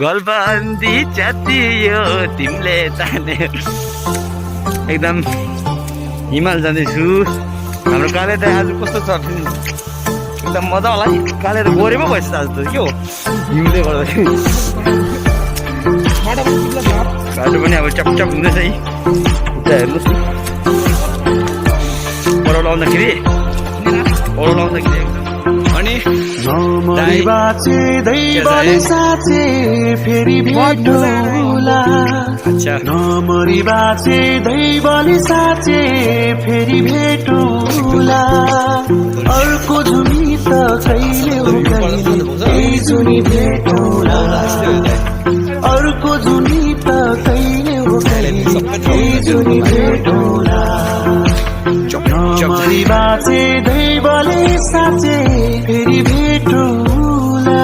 गलबन्दी च्यातियो तिमीले जाने एकदम हिमाल जाँदैछु हाम्रो काले त आज कस्तो छ एकदम मजा होला नि काले त गोरे पो भएछ आज त के हो हिउँले गर्दाखेरि बाटो पनि अब चपचप हुँदैछ है उता हेर्नुहोस् ओह्रालो आउँदाखेरि अनि नमरी बाचे दैवले साचे फेरि भेटौला नमरी बाचे दैवले साचे फेरि भेटौला अर्को जुनी त कहिले हो कहिले जुनी भेटौला अर्को जुनी त कहिले हो कहिले जुनी भेटौला नमरी बाचे दैवले साचे फेरि भेटौला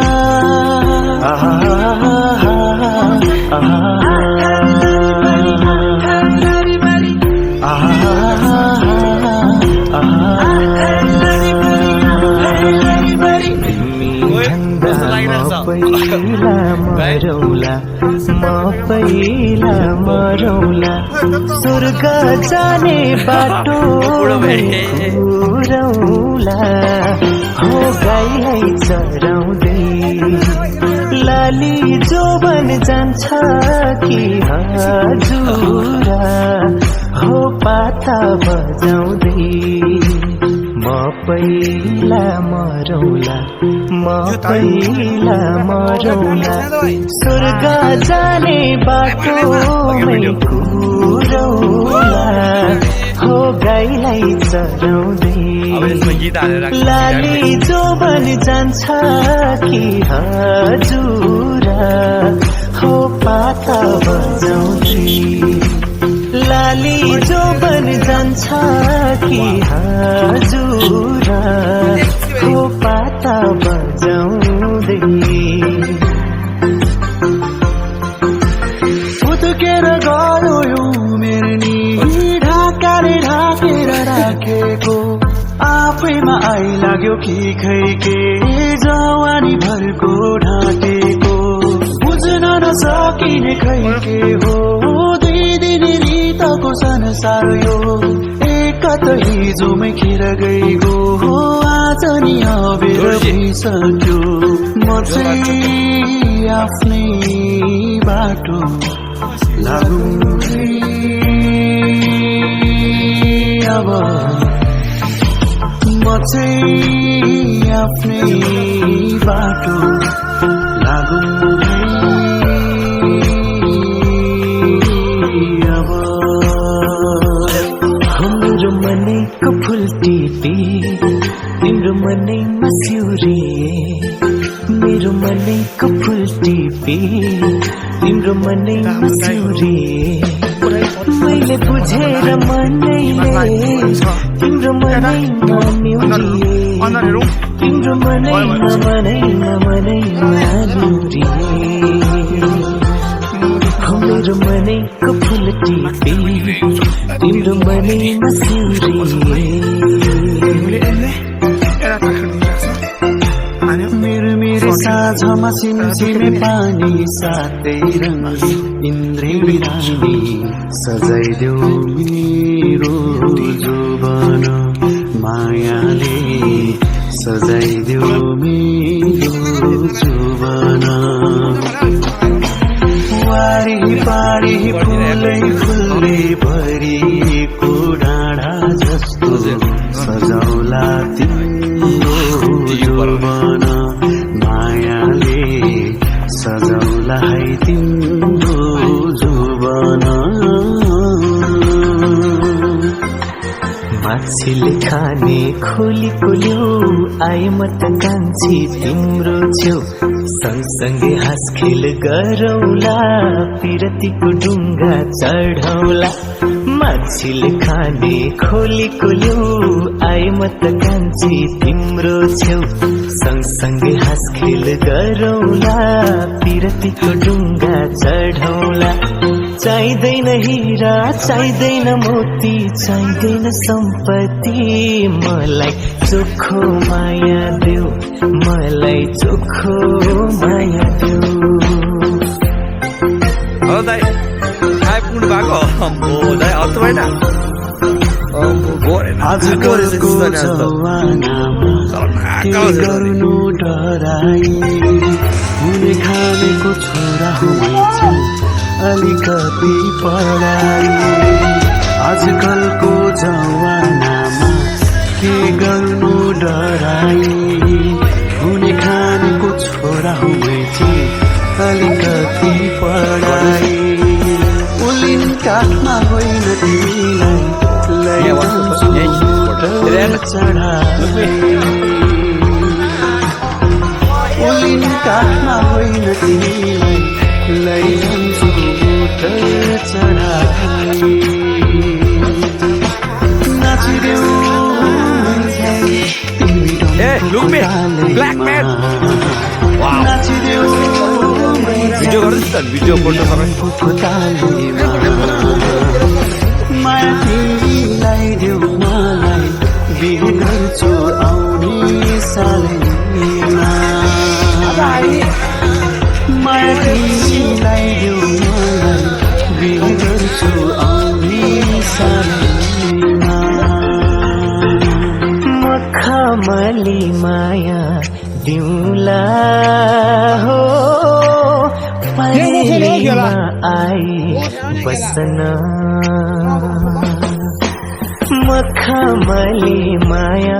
पहिला मरौला स्वर्ग जाने बाटो रौला हो गाईलाई चराउँदै लाली जोबन जान्छ कि हजुरा हो पाता बजाउँदै म पहिला मरौला मरौला स्वर्ग जाने बाटोमै कुरौला हो गाईलाई चराउँदै लाली जोबन जान्छ कि हजुरा हो पाता बजाउँदै लाली जोबन जान्छ कि हजुरा हो पाता बजाउँदै उतकेर गयो यो मेरो नि ढाकाले ढाकेर राखेको आफैमा आइलाग्यो कि खै के जवानी भरको ढाकेको बुझ्न नसकिने खै के हो दुई दिन रितको संसार यो एकत हिजोमै खेर गएको हो आज नि अबेर भइसक्यो म चाहिँ आफ्नै बाटो लागौँ अब म चाहिँ आफ्नै बाटो लागौँ अब हाम्रो मनैको फुल टिपी तिम्रो मनैमा सिउरिए मेरो मनैको फुल टिपी तिम्रो मनैमा सिउरिए मैले बुझेर मनैले तिम्रो मनैमा निउरिए तिम्रो मनैमा निउरिए मेरो मनैको फुल टिपी तिम्रो मनैमा सिउरिए मेरो साझमा सिमसिमे पानी साथै रङ्गी इन्द्रेणी रानी सजाइदेऊ मेरो जोबन मायाले सजाइदेऊ मेरो जोबन वारी पारी फुलै फुलले भरिएको डाँडा जस्तो सजाउला तिम्रो जोबन मायाले सजाउला है तिम्रो जोबन माछीले खाने खोली कोल्यो आए म त कान्छी तिम्रो छेउ सँगसँगै हाँसखेल गरौला पिरतीको ढुङ्गा चढौला माछीले खाने खोली कोल्यो आए म त कान्छी तिम्रो छेउ सँगसँगै हाँसखेल गरौला पिरतीको ढुङ्गा चढौला चाहिँदैन हिरा चाहिँदैन मोती चाहिँदैन सम्पत्ति मलाई चोखो माया देऊ मलाई चोखो माया देऊ नि आज त गर्नु डराई हुने खानेको छोरा हुनेछु अलिकति पढाई आजकलको जवानामा के गर्नु डराई हुने खानेको छोरा हुनेछु अलिकति पढाई उलिन काठमा होइन तिमीलाई लैजान्छु चढाई उलिन काठमा होइन तिमीलाई लैजान्छु चढाई नाचिदेऊ ब्ल्याक म्यान भिडियो गर्दैछ त भिडियो फोटो सबै माया तिमीलाई देऊ मलाई बिहे गर्छु आउने सालैमा माया तिमीलाई देऊ मलाई बिहे गर्छु आउने सालैमा मखमली माया दिउला हो परेमा आई बसन मखमली माया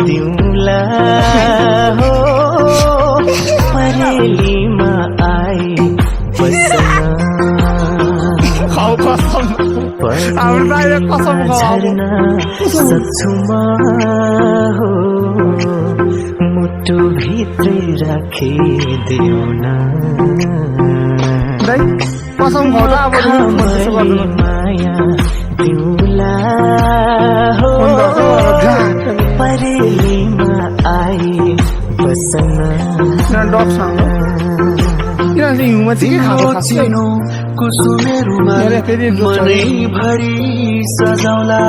दिउला हो परेलीमा आई बसन झर्न सक्छु म हो मुटु भित्रै राखिदेऊ न माया दिउला हो परेलीमा आई बसन चिनो कुसुमेरुमा मनैभरि सजाउला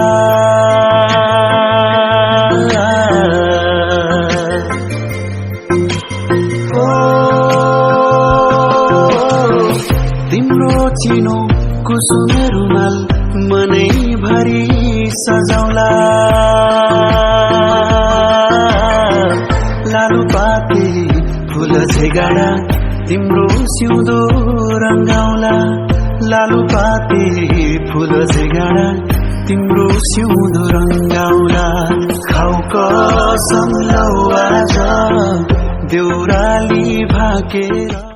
तिम्रो चिनो कुसुमेरुमा मनैभरि सजाउला लालुपाते फुल झेगाडा तिम्रो सिउँदो रङ्गाउला लालुपाते फुल झेगाडा तिम्रो सिउँदो रङ्गाउला खाउ कसम लौ आज देउराली भाकेर